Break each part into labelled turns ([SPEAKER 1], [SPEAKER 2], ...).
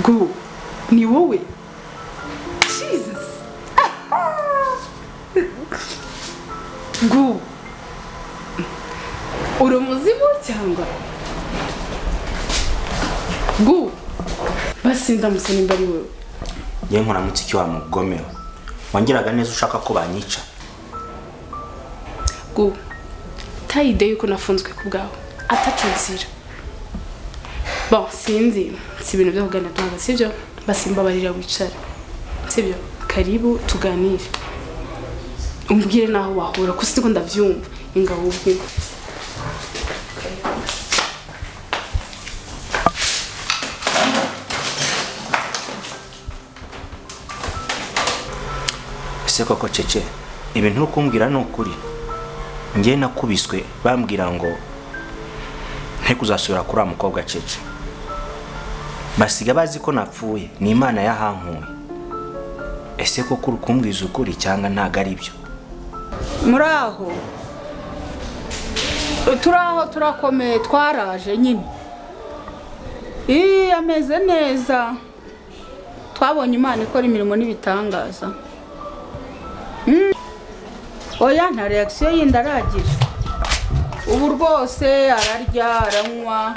[SPEAKER 1] Go, ni wowe? Jesus, go, uri umuzimu cyangwa? Go, basi ndamutse nimba ari wowe.
[SPEAKER 2] Ngewe nkuramutse iki wa mugome we? Wangiraga neza ushaka ko banyica.
[SPEAKER 1] Go, tayide yuko nafunzwe ku bwawe ataco nzira. Bon, sinzi, si ibintu byo kuganira duhaga, sibyo? Basi mbabarira wicare, sibyo? Karibu tuganire, umbwire naho wahura ko siko ndabyumva ingabo ubwe.
[SPEAKER 2] Ese koko Cece, ibintu uri kumbwira ni ukuri? Ngewe nakubiswe bambwira ngo ntikuzasubira kuri wa mukobwa Cece, basiga bazi ko napfuye, ni Imana yahankuye. Ese koko uri kumbwiza ukuri cyangwa ntago ari byo?
[SPEAKER 3] Muri aho turi aho turakomeye, twaraje nyine. Ii, ameze neza, twabonye Imana ikora imirimo n'ibitangaza. Oya, nta reaction yindi aragira ubu rwose, ararya, aranywa,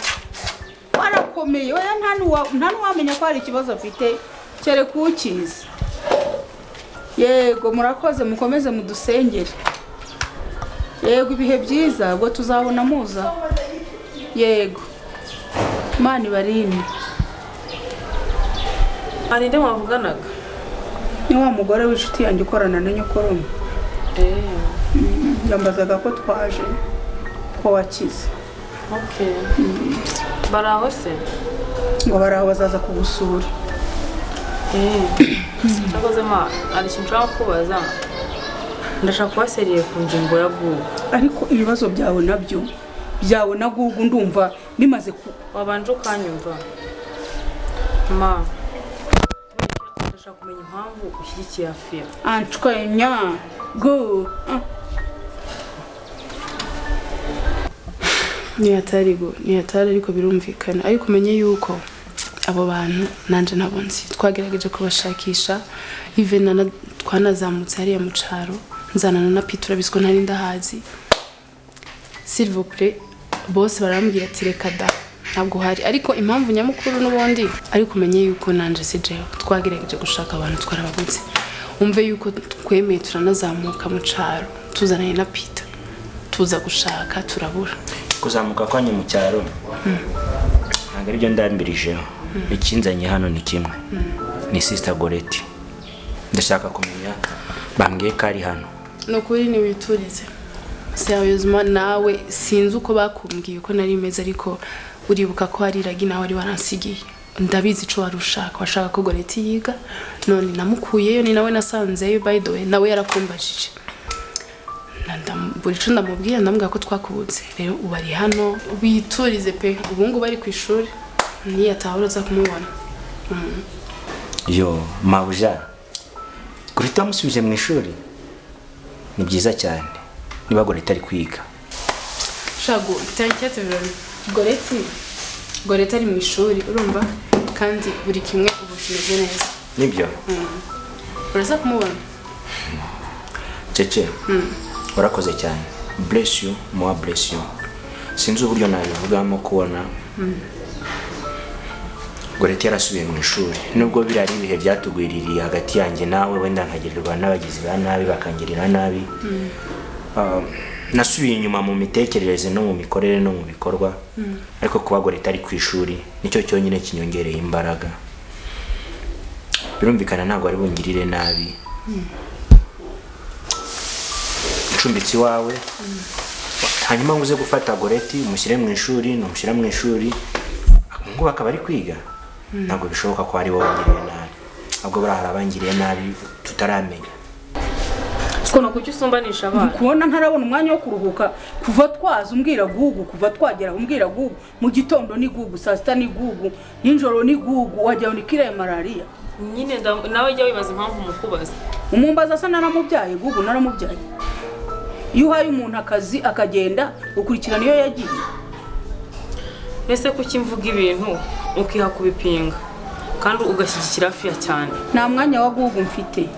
[SPEAKER 3] arakomeye. Oya, nta n'uwamenya ko hari ikibazo afite kereka ukizi. Yego, murakoze, mukomeze mudusengere. Yego, ibihe byiza ubwo tuzabona muza. Yego, Imana ibarinde.
[SPEAKER 4] Hari nde mwavuganaga?
[SPEAKER 3] Ni wa mugore w'inshuti yanjye ukorana na nyokorome. Yambazaga ko twaje, ko wakize.
[SPEAKER 4] Okay. Baraho se?
[SPEAKER 3] Ngo baraho, bazaza kugusura.
[SPEAKER 4] Cyakoze ma, hari ikintu nshaka kubaza. Ndashaka kuba seriye ku ngingo ya Gugu.
[SPEAKER 3] Ariko ibibazo byawe nabyo byawe na Gugu ndumva bimaze ku
[SPEAKER 4] Wabanje ukanyumva. Ma, ndashaka kumenya impamvu ushyigikiye Afia.
[SPEAKER 3] Anshwenya gu.
[SPEAKER 1] Ni hatari go, ni hatari, ariko birumvikana. Ariko umenye yuko abo bantu nanje nabo nzi, twagerageje kubashakisha, even twanazamutse hariya mu caro, nzanana na Peter, urabizwa ntari ndahazi. S'il vous plaît, bose barambwira ati reka da, ntabwo hari. Ariko impamvu nyamukuru n'ubundi, ariko umenye yuko nanje si jewe, twagerageje gushaka abantu twarababuze. Umve yuko twemeye turanazamuka mu caro, tuzananye na Peter, tuza gushaka turabura.
[SPEAKER 2] Kuzamuka kwanyu mu cyaro ntabwo aribyo ndambirijeho. Ikinzanye hano ni kimwe, ni Sister Goreti. Ndashaka kumenya, bambwiye ko ari hano.
[SPEAKER 1] Ni ukuri ntiwiturize seriousement, nawe sinzi uko bakumbwiye uko nari meze, ariko uribuka ko hari iragi nawe wari waransigiye. Ndabizi ico wari ushaka, washaka ko Goreti yiga, none namukuyeyo, ni nawe nasanzeyo. By the way, nawe yarakumbajije, buri ico ndamubwira, ndamubwira ko twakubutse. Rero ubu ari hano, witurize pe. Ubu ngubu ari ku ishuri, niyataha uraza kumubona.
[SPEAKER 2] Yo mabuja, Goreti wamusubije mu ishuri, ni byiza cyane niba Goreti ari kwiga.
[SPEAKER 1] Shago, t'inquiète vraiment. Goreti ari mu ishuri, urumva, kandi buri kimwe ubu kimeze neza.
[SPEAKER 2] Nibyo?
[SPEAKER 1] Uraza kumubona.
[SPEAKER 2] Cece, urakoze cyane. Bless you, more bless you. Sinzi uburyo nabivugamo kubona Goreti yarasubiye mu ishuri, nubwo biriya ari ibihe byatugwiririye hagati yanjye nawe, wenda nkagirirwa n'abagizi ba nabi bakangirira nabi. Nasubiye inyuma mu mitekerereze no mu mikorere no mu bikorwa, ariko kuba Goreti ari ku ishuri nicyo cyonyine kinyongereye imbaraga. Birumvikana ntabwo ari bungirire nabi. Ncumbitse iwawe, hanyuma nguze gufata Goreti umushyire mu ishuri, numushyira mu ishuri ngo bakaba ari kwiga, ntabwo bishoboka ko ari wowe wangiriye nabi, ahubwo buriya hari abangiriye nabi tutaramenya.
[SPEAKER 4] Siko kuki usumbanisha abana?
[SPEAKER 3] Kubona ntarabona umwanya wo kuruhuka kuva twaza umbwira Gugu, kuva twagera umbwira Gugu, mu gitondo ni Gugu, saa sita ni Gugu, nijoro ni Gugu, wagira ngo ni kiriya malariya.
[SPEAKER 4] Nyine nawe jya wibaza impamvu mukubaza.
[SPEAKER 3] Umumbaza asa naramubyaye, Gugu naramubyaye. Iyo uhaye umuntu akazi akagenda ukurikirana iyo yagiye.
[SPEAKER 4] Ese kuki mvuga ibintu ukiha kubipinga? Kandi ugashyigikira Afiya cyane.
[SPEAKER 3] Nta mwanya wa Gugu mfite.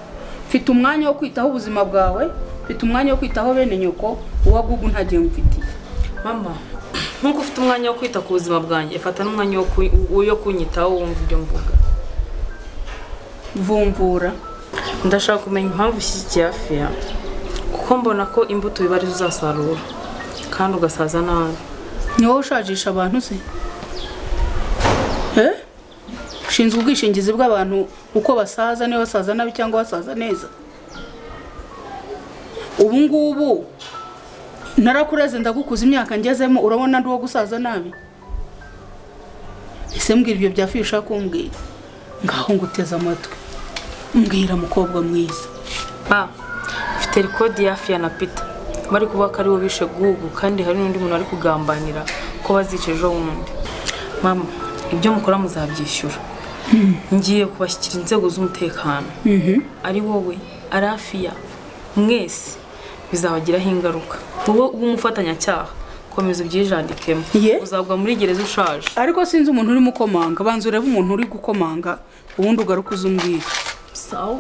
[SPEAKER 3] Mfite umwanya wo kwitaho ubuzima bwawe, mfite umwanya wo kwitaho bene nyoko, uwa Gugu ntagiye mfitiye.
[SPEAKER 4] Mama, nkuko ufite umwanya wo kwita ku buzima bwanjye, fata n'umwanya wo kunyitaho wumva ibyo mvuga.
[SPEAKER 3] Vumvura.
[SPEAKER 4] Ndashaka kumenya impamvu ushyigikiye Afiya, kuko mbona ko imbuto biba arizo uzasarura kandi ugasaza nabi.
[SPEAKER 3] Ni wowe ushajisha abantu se? Ushinzwe ubwishingizi bw'abantu uko basaza, niba basaza nabi cyangwa basaza neza. Ubu ngubu narakureze ndagukuza imyaka ngezemo, urabona ndi uwo gusaza nabi? Ese mbwira ibyo bya Afiya ushaka kumbwira. Ngaho nguteze amatwi. Mbwira mukobwa mwiza.
[SPEAKER 4] Ma, mfite rekodi ya Afiya na Peter. Bari kuvuga ko aribo bishe Gugu kandi hari n'undi muntu ari kugambanira ko bazica ejo bundi. Mama, ibyo mukora muzabyishyura. Ngiye kubashyikira inzego z'umutekano. Ari wowe, ari Afiya, mwese bizabagiraho ingaruka. Wowe w'umufatanyacyaha, komeza ubyijandikemo. Uzagwa muri gereza ushaje.
[SPEAKER 3] Ariko sinzi umuntu urimo ukomanga, banza urebe umuntu uri gukomanga, ubundi ugaruke uzumbwire.
[SPEAKER 4] Sawa.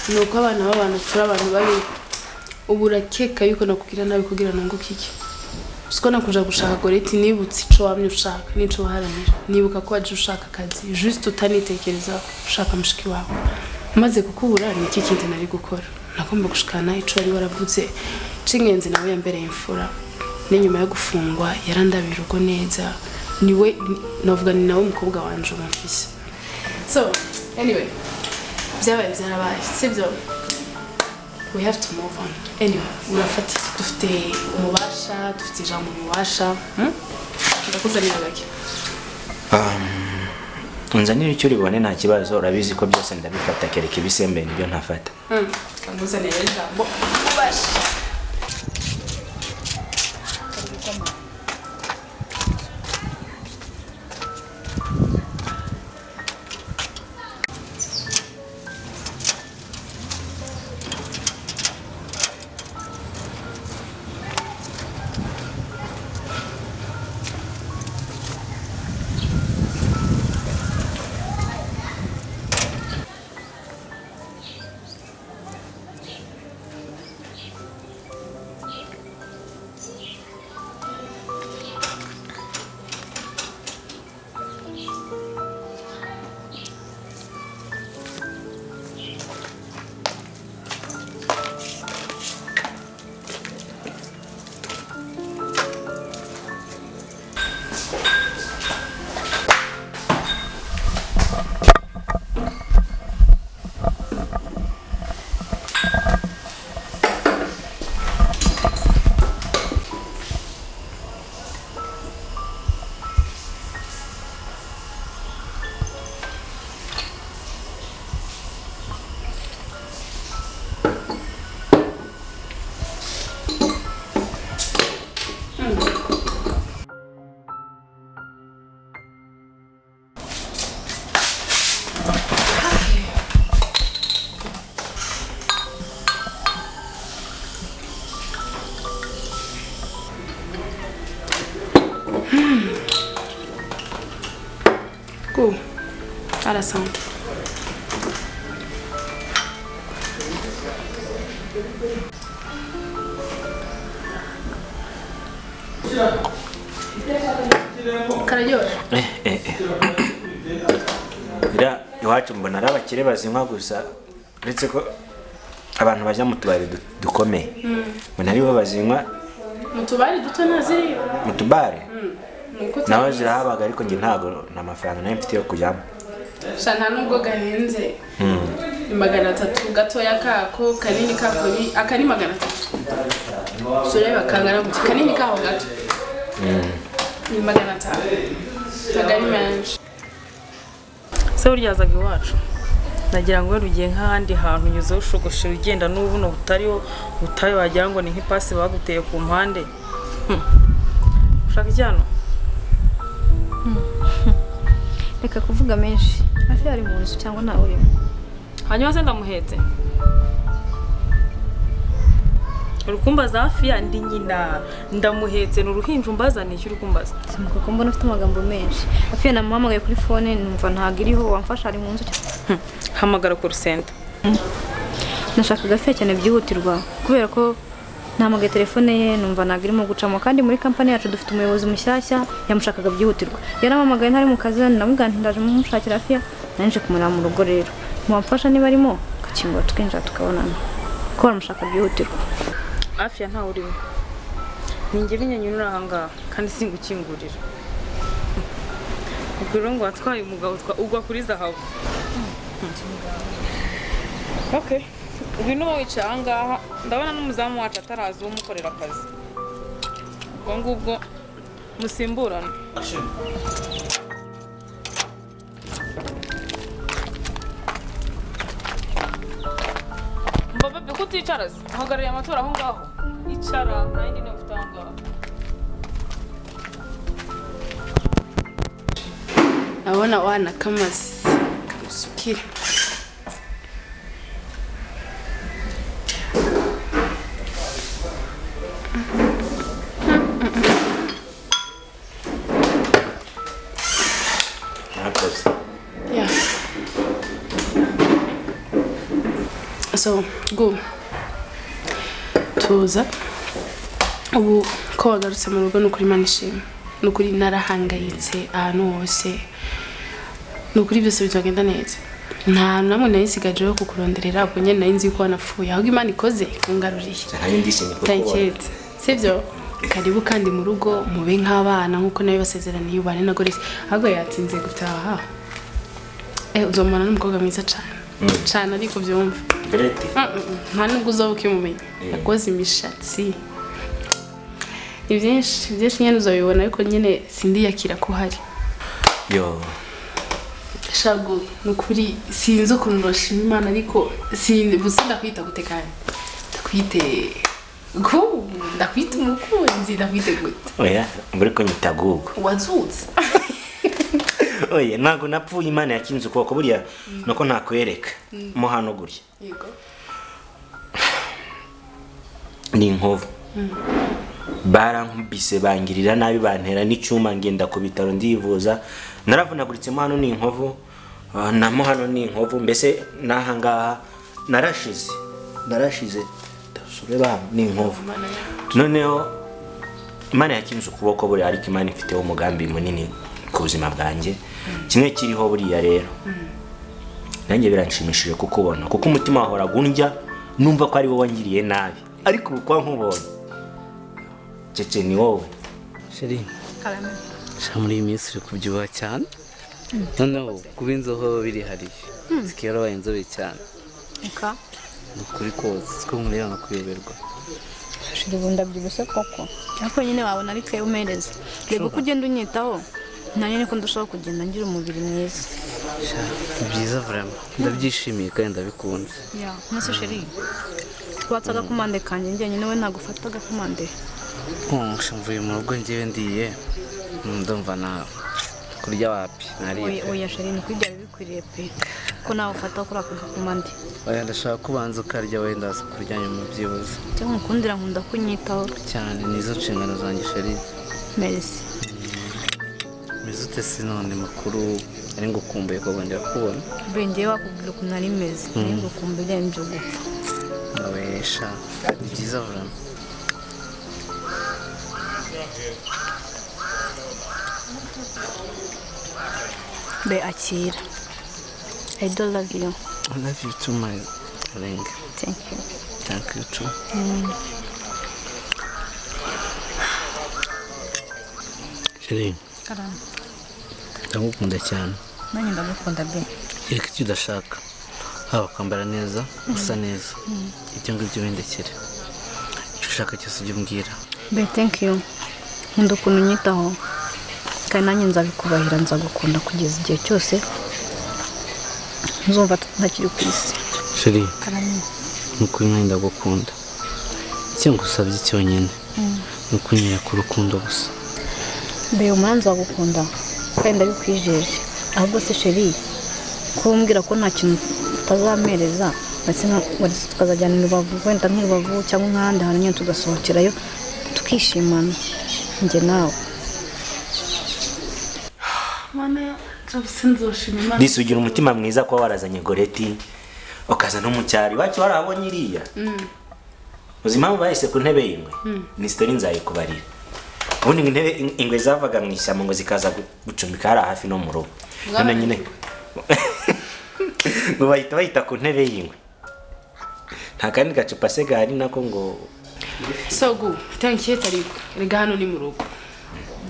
[SPEAKER 1] Nuko abana b'abantu turi abantu babi, ubu urakeka yuko nakubwira nabi kugira nunguke iki? Siko nakuja gushaka Goreti, nibutse ico wamye ushaka n'ico waharanira, nibuka ko waje ushaka akazi juste utanitekereza ushaka mushiki wawe. Maze kukubura ni iki kindi nari gukora? Nagomba gushikana ico wari waravuze. Cingenzi nawe yambereye imfura, n'inyuma yo gufungwa yarandabira urugo neza, niwe navuga ni nawe umukobwa wanje ubu mfise. So anyway, byabaye byarabaye, sibyo? We have to move on. Anyway, urafata dufite umubasha, dufite ijambo umubasha. Ndakuzanira gake.
[SPEAKER 2] Unzanira icyo uribone nta kibazo, urabizi ko byose ndabifata kereka ibisembe nibyo ntafata.
[SPEAKER 1] Ndakuzanira ijambo umubasha. Go. À la santé. Kararyoshye.
[SPEAKER 2] Ira iwacu mbona ari abakire bazinywa gusa, uretse ko abantu bajya mu tubari dukomeye. Mbona aribo bazinywa.
[SPEAKER 1] Mu tubari duto ntaziriyo.
[SPEAKER 2] Mu tubari? Nawe zirahabaga ariko njye ntago nta mafaranga nari mfite yo kujyamo.
[SPEAKER 1] Sha nta nubwo gahenze. Ni 300 gatoya kako, kanini kako ni akani 300. Sureba kangana gutya, kanini kaho gato. Ni 500. Tagari menshi.
[SPEAKER 4] Se buryazaga iwacu. Nagira ngo rugiye nk'ahandi hantu unyuze ushogoshera ugenda n'ubuno butariho butayo wagira ngo ni nk'ipasi baguteye ku mpande. Ushaka icyano?
[SPEAKER 5] Reka kuvuga menshi. Afi ari mu nzu cyangwa ntawe urimo?
[SPEAKER 4] Hanyuma se ndamuhetse. Urukumbaza hafi ya ndi nyina ndamuhetse n'uruhinja umbazaniye icyo urukumbaza.
[SPEAKER 5] Simuka ko mbona ufite amagambo menshi. Afiya namuhamagaye kuri phone numva ntago iriho wamfasha ari mu nzu.
[SPEAKER 4] Hamagara call center.
[SPEAKER 5] Nashakaga Afiya cyane byihutirwa kubera ko nahamagaye telefone ye numva ntago irimo gucamo kandi muri company yacu dufite umuyobozi mushyashya yamushakaga byihutirwa. Yarampamagaye ntari mu kazi ndamubwira nti ndaje mumushakira Afiya nanje kumureba mu rugo rero. Mwamfasha niba arimo gakingura tukinjira tukabonana. Ko baramushaka byihutirwa.
[SPEAKER 4] Afiya ntawe urimo. Ninjye binyenyura ahangaha kandi singukingurira. Ubwo rero ngo watwaye umugabo ugwa kuri zahabu. Okay. Ngwino wicaye ahangaha ndabona n'umuzamu wacu ataraza umukorera akazi. Ubwo ngubwo musimburane. Mbaba bebe kuticara se uhagarariye amatora aho ngaho. Icara nta yindi ntebe ufite aho ngaho.
[SPEAKER 1] Nabona wana kamazi kamusukira. Yeah. So, go. Tuza. Ubu ko wagarutse mu rugo nukuri Imana ishimwe. Nukuri narahangayitse ahantu hose. Nukuri byose bizagenda neza. Nta namwe nayisigaje yo kukuronderera ubwo nyene nari nzi ko wanapfuye. Ahubwo Imana ikoze ikungaruriye.
[SPEAKER 2] Nari ndishimye kuko.
[SPEAKER 1] Sivyo? Karibu kandi mu rugo mube nk'abana nkuko nayo basezeraniye ubane na Gorisi. Ahubwo yatinze gutaha. Uzomana n'umukobwa mwiza cyane. Cyane ariko byumva.
[SPEAKER 2] Berete.
[SPEAKER 1] Nta nubwo uzoba ukimumenya. Yakoze imishatsi. Ni byinshi, byinshi nyene uzabibona ariko nyene sindiyakira ko hari.
[SPEAKER 2] Yo.
[SPEAKER 1] Shago nukuri sinzi ukuntu bashima Imana ariko sinzi ndakwita gute kandi. Ndakwite go ndakwita umukunzi ndakwite gute.
[SPEAKER 2] Oya, mbere ko nyita gugu.
[SPEAKER 1] Wazutse.
[SPEAKER 2] Oya, ntago napfuye Imana yakinze ukuboko buriya nuko ntakwereka. Mo hano gurya.
[SPEAKER 1] Yego.
[SPEAKER 2] Ni inkovu. Barankubise bangirira nabi bantera n'icyuma ngenda ku bitaro ndivuza. Naravunaguritse mo hano ni inkovu, na mo hano ni inkovu, mbese naha ngaha narashize. Narashize. Ndasubira ni inkovu. Noneho Imana yakinze ukuboko buriya ariko Imana ifiteho umugambi munini ku buzima bwanjye. Kimwe kiriho buriya rero. Nanjye biranshimishije kukubona kuko umutima wahora gundya numva ko ari wowe wangiriye nabi. Ariko ubu kwa nkubonye. Cece ni wowe.
[SPEAKER 6] Sheri. Karame. Muri iyi minsi uri kubyibuha cyane. Noneho kuba inzoho birihariye. Sikera wabaye inzobe cyane.
[SPEAKER 5] Eka.
[SPEAKER 6] Nukuri kose siko nkureba nkakuyoberwa.
[SPEAKER 5] Sheri ubu ndabyibushye koko. Ariko nyine wabona ari twe umereza. Reba uko ugenda unyitaho. Nanjye niko ndushaho kugenda ngira umubiri mwiza.
[SPEAKER 6] Ni byiza vraiment. Ndabyishimiye kandi ndabikunze.
[SPEAKER 5] Yeah, nase Sheri. Watsa agakomande kanjye njye nyine we ntagufata agakomande.
[SPEAKER 6] Mvuye mu rugo njyewe ndiye. Ndumva nawe. Kurya wapi? Nariye.
[SPEAKER 5] Oya Sheri ni kurya bikwiriye pe. Ko nawe ufata kuri ako gakomande.
[SPEAKER 6] Oya ndashaka kubanza ukarya wenda ndaza kurya nyuma byibuze.
[SPEAKER 5] Cyangwa nkundira nkunda kunyitaho.
[SPEAKER 6] Cyane nizo nshingano zanjye Sheri.
[SPEAKER 5] Merci.
[SPEAKER 6] Meze ute se none makuru ari ngukumbuye ko bongera kubona.
[SPEAKER 5] Be ngiye wakubwira ukuntu nari meze. Nari ngukumbuye byo gupfa.
[SPEAKER 6] Nawe sha ni byiza vraiment.
[SPEAKER 5] Be akira. I do love you.
[SPEAKER 6] I love you too, my darling.
[SPEAKER 5] Thank you.
[SPEAKER 6] Thank you too. Sheri.
[SPEAKER 5] Karame.
[SPEAKER 6] Ndagukunda cyane.
[SPEAKER 5] Nanjye ndagukunda be.
[SPEAKER 6] Kereka icyo udashaka. Haba kwambara neza, usa neza. Ibyo ngibyo bindekere. Icyo ushaka cyose ujye umbwira.
[SPEAKER 5] Be thank you. Nkunda ukuntu unyitaho. Kandi nanjye nzabikubahira nzagukunda kugeza igihe cyose nzumva ntakiri ku isi.
[SPEAKER 6] Sheri.
[SPEAKER 5] Karame.
[SPEAKER 6] Nukuri nanjye ndagukunda. Icyo ngusabye cyonyine ni ukunyereka urukundo gusa.
[SPEAKER 5] Be umanza nzagukunda kandi ndabikwijeje. Ahubwo se Sheri kumbwira ko nta kintu utazampereza Ndetse tukazajyana i Rubavu, wenda nk'i Rubavu cyangwa nk'ahandi hantu nyine tugasohokerayo tukishimana njye nawe.
[SPEAKER 1] Mana nzoshima Imana.
[SPEAKER 2] Disi ugira umutima mwiza kuba warazanye Goreti ukaza no mu cyaro iwacu warahabonye iriya. Uzi impamvu bahise ku ntebe y'ingwe? Ni sitori nzayikubarira. Ubundi ngo intebe ingwe zavaga mu ishyamba ngo zikaza gucumbika hariya hafi no mu rugo. None nyine ngo bahita bahita ku ntebe y'ingwe. Nta kandi gacupa se gahari nako ngo
[SPEAKER 1] Sogu, t'inquiète ariko rega hano ni mu rugo.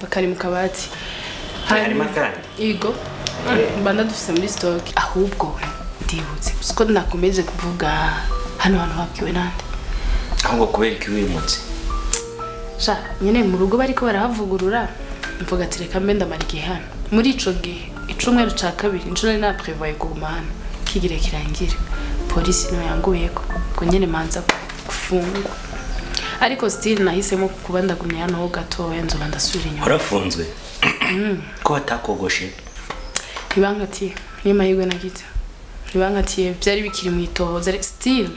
[SPEAKER 1] Bakari mu kabati.
[SPEAKER 2] Harimo akandi?
[SPEAKER 1] Yego. Mba ndadufise muri stock. Ahubwo ndibutse siko nakomeje kuvuga hano hantu habwiwe nande.
[SPEAKER 2] Ahubwo kubera iki wimutse?
[SPEAKER 1] Sha nyine mu rugo bariko barahavugurura mvuga ati reka mbe ndamara igihe hano. Muri ico gihe icumweru ca kabiri nico nari naprevoye kuguma hano kigire kirangire. Polisi niyo yanguyeko ngo nyene manza gufungwa. Ariko still nahisemo kuba ndagumye hano ho gatoya nzoba ndasubira inyuma.
[SPEAKER 2] Warafunzwe? Ko watakogoshe?
[SPEAKER 1] Ntibankatiye, niyo mahirwe nagize. Ntibankatiye byari bikiri mu itohoza still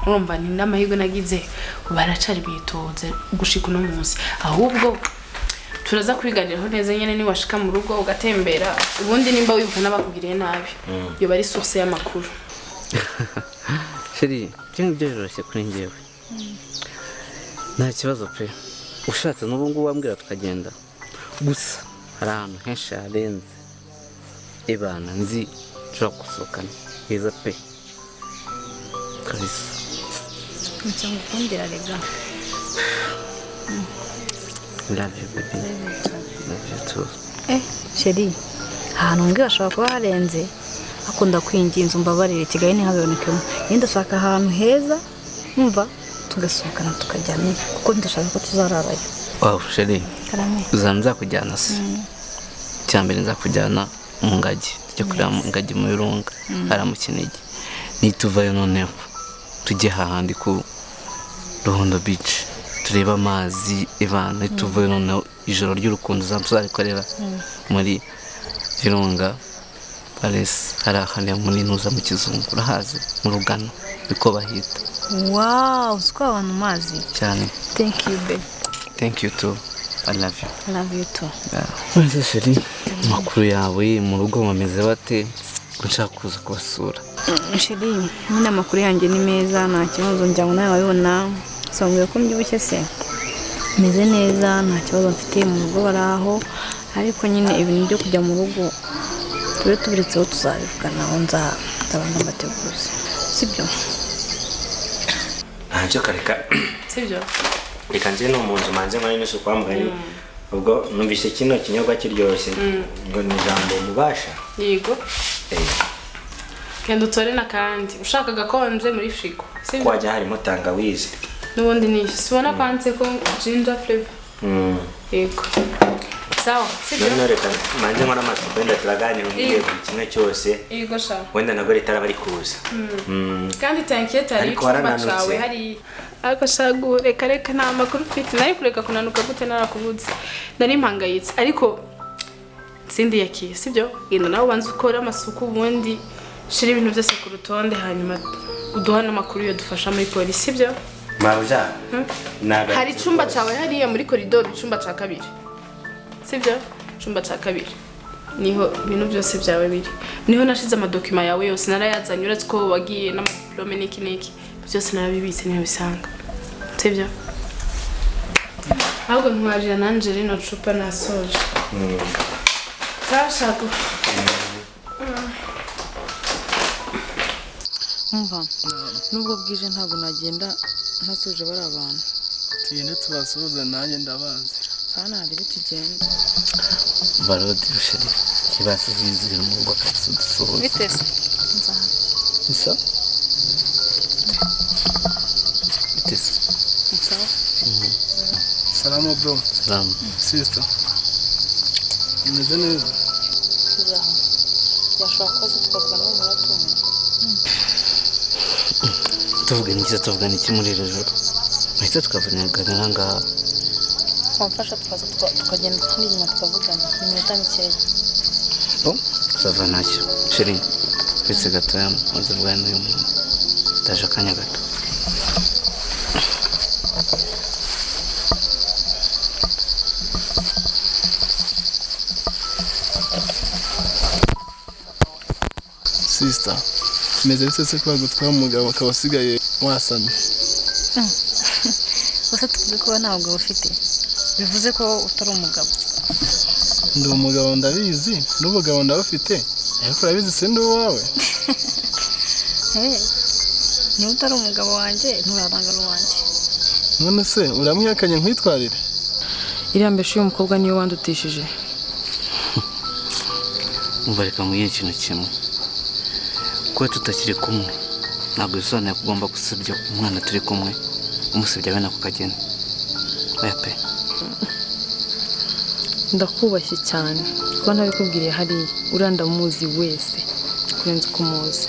[SPEAKER 1] urumva ni n'amahirwe nagize baracari mu itohoza gushika uno munsi. Ahubwo turaza kubiganiraho neza nyene niwashika mu rugo ugatembera ubundi nimba wibuka n'abakugiriye nabi yoba ari source y'amakuru.
[SPEAKER 6] Chérie, ibyo ngibyo biroroshye kuri njyewe. Nta kibazo pe. Ushatse n'ubu ngubu wambwira tukagenda. Gusa hari ahantu henshi harenze. Ibana nzi nshobora gusohokana heza pe. Kabisa.
[SPEAKER 5] Nicyo ngukundira rega.
[SPEAKER 6] Love you baby. Love you too.
[SPEAKER 5] Chérie, ahantu mbwira hashobora kuba harenze. Akunda kwinginza umbabarire Kigali ntihabonekemo. Njye ndashaka ahantu heza umva tugasohokana tukajyana kuko ndashaka ko tuzararayo.
[SPEAKER 6] Wow, chérie.
[SPEAKER 5] Karame.
[SPEAKER 6] Uzanza nzakujyana se. Cyambere nzakujyana mu ngagi. Tujye kureba mu ngagi mu Birunga. Ara mu Kinigi. Nituvayo noneho tujye hahandi ku Ruhondo Beach. Tureba amazi ibana nituvayo noneho ijoro ry'urukundo tuzarikorera muri Virunga Palace. Hari ahantu muri Ntuza mu Kizungu urahazi mu Rugano niko bahita.
[SPEAKER 5] Wow, uziko abantu mazi
[SPEAKER 6] cyane.
[SPEAKER 5] Thank you babe.
[SPEAKER 6] Thank you too. I love you.
[SPEAKER 5] I love you too.
[SPEAKER 6] Mwese chérie, amakuru yawe mu rugo bameze bate? Ko nshaka kuza kubasura.
[SPEAKER 5] Chérie, nyine amakuru yanjye ni meza nta kibazo njya ngo nawe wabibona. Sombwe ko mbyibushye se. Meze neza nta kibazo mfite mu rugo baraho ariko nyine ibintu byo kujya mu rugo tube tubiretseho tuzabivugana aho nzabanza mbateguze. Sibyo?
[SPEAKER 2] Ntacyo kareka.
[SPEAKER 1] Sibyo?
[SPEAKER 2] Reka nze no mu nzu manze nkore n'isuku wamugani. Ubwo numvise kino kinyobwa kiryoshye ngo ni ijambo mubasha.
[SPEAKER 1] Yego. Kenda utore n'akandi ushaka gakonje muri frigo. Sibyo?
[SPEAKER 2] Kwajya harimo tangawizi.
[SPEAKER 1] N'ubundi ni sibona kwanditse ko ginger flavor. Yego. Sawa, sibyo?
[SPEAKER 2] None reka manze nkora amasuku wenda turaganira umbwiye buri kimwe cyose.
[SPEAKER 1] Yego sha.
[SPEAKER 2] Wenda na Goreti araba ari kuza.
[SPEAKER 1] Kandi t'inquiète hari icyumba cyawe hari ariko shagu reka reka nta makuru mfite nari kureka kunanuka gute narakubuze nari mpangayitse ariko sindi yakiye sibyo genda nawe ubanze ukore amasuku ubundi shira ibintu byose ku rutonde hanyuma uduha n'amakuru yo dufasha muri polisi sibyo
[SPEAKER 2] Mabuja.
[SPEAKER 1] Hari icyumba cyawe hariya muri koridoro icyumba cya kabiri sibyo icyumba cya kabiri niho ibintu byose byawe biri niho nashize amadokima yawe yose narayazanye uretse ko wagiye n'amadiplome n'iki n'iki byose narabibitse niho bisanga sibyo ahubwo ntwarira nanje rino cupa nasoje sashaka
[SPEAKER 4] umva nubwo bwije ntabwo nagenda ntasuje bari abantu
[SPEAKER 7] tugende tubasuhuze nanjye ndabazi
[SPEAKER 4] sana hari bitugenda
[SPEAKER 6] Barodi chérie kibasize inzira mu rugo akasudusuhuza
[SPEAKER 5] Biteze.
[SPEAKER 6] Isa? Biteze.
[SPEAKER 5] Sawa.
[SPEAKER 7] Salama bro.
[SPEAKER 6] Salama.
[SPEAKER 7] Sister. Umeze neza?
[SPEAKER 4] Yashobora kuza tukavugana n'umunota umwe.
[SPEAKER 6] Tuvugana iki tuvugana iki muri iri joro? Muhita tukavuganira ngaha.
[SPEAKER 4] Wamfasha tukaza tukagenda n'inyuma tukavugana iminota mikeya.
[SPEAKER 6] Bon, ça va ntacyo. Chérie, uretse gatoya maze mvugane n'uyu muntu. Ndaje akanya gato.
[SPEAKER 7] Sister, meze bise se ko bagutwara umugabo akaba asigaye wasamye.
[SPEAKER 5] Gusa tuvuge ko nta mugabo ufite, bivuze ko utari umugabo.
[SPEAKER 7] Ndi umugabo ndabizi, n'ubugabo ndabufite, ariko urabizi sindi uwawe.
[SPEAKER 5] Niba utari umugabo wanjye nturarangara uwanjye.
[SPEAKER 7] None se uramwihakanye nkwitwarire?
[SPEAKER 4] Iriya mbeshu y'umukobwa niyo wandutishije.
[SPEAKER 6] Umva reka nkubwire ikintu kimwe. Kuba tutakiri kumwe ntabwo bisobanuye ko ugomba gusebya umwana turi kumwe, umusebya bene ako kageni. Oya pe.
[SPEAKER 4] Ndakubashye cyane kuba ntabikubwiriye hariya, uriya ndamuzi wese kurenza uko umuzi.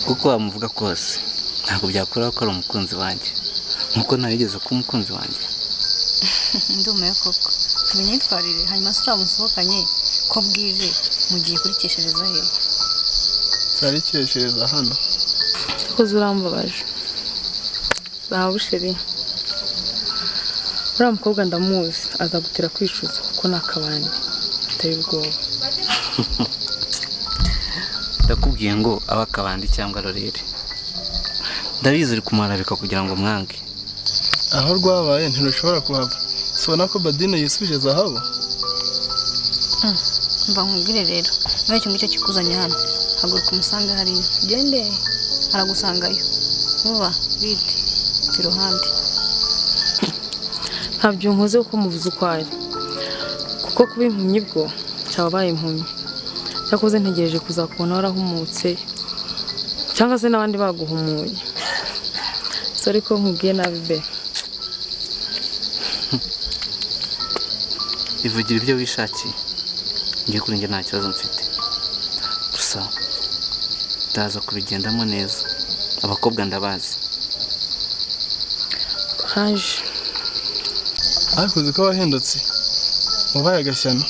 [SPEAKER 6] Kuko wamuvuga kose ntabwo byakuraho ko ari umukunzi wanjye, nkuko ntarigeze kuba umukunzi wanjye.
[SPEAKER 5] Ndumiwe koko. Imyitwarire hanyuma se uramusohokanye ko bwije mugiye kurikeshereza he?
[SPEAKER 7] Turarikeshereza hano.
[SPEAKER 4] Cyakoze urambabaje. Zahabu sheri. Uriya mukobwa ndamuzi azagutera kwicuza kuko ni akabandi ateye ubwoba.
[SPEAKER 6] Ndakubwiye ngo abe akabandi cyangwa rorere. Ndabizi uri kumarabika kugira ngo mwange.
[SPEAKER 7] Aho rwabaye ntirushobora kuhava. Sibona ko Badine yisubije Zahabu?
[SPEAKER 5] Mva nkubwire rero, niba icyo ngicyo kikuzanye hano, haguruka umusange hariya. Ugende aragusangayo. Vuba, bite, iruhande.
[SPEAKER 4] Ntabyo nkoze kuko muvuze uko ari. Kuko kuba impumyi bwo cyabaye impumyi. Cyakoze ntegereje kuzakubona warahumutse cyangwa se n'abandi baguhumuye. Sorry ko nkubwiye nabi be.
[SPEAKER 6] Ivugira ibyo wishakiye. Ngiye kuri njye nta kibazo mfite. Gusa ndaza kubigendamo neza. Abakobwa ndabazi.
[SPEAKER 4] Courage.
[SPEAKER 7] Ariko uzi ko wahindutse. Wabaye agashyano.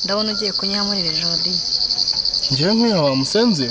[SPEAKER 5] Ndabona ugiye kunyiha muri iri joro.
[SPEAKER 7] Njyewe nkwiha wa musenzi.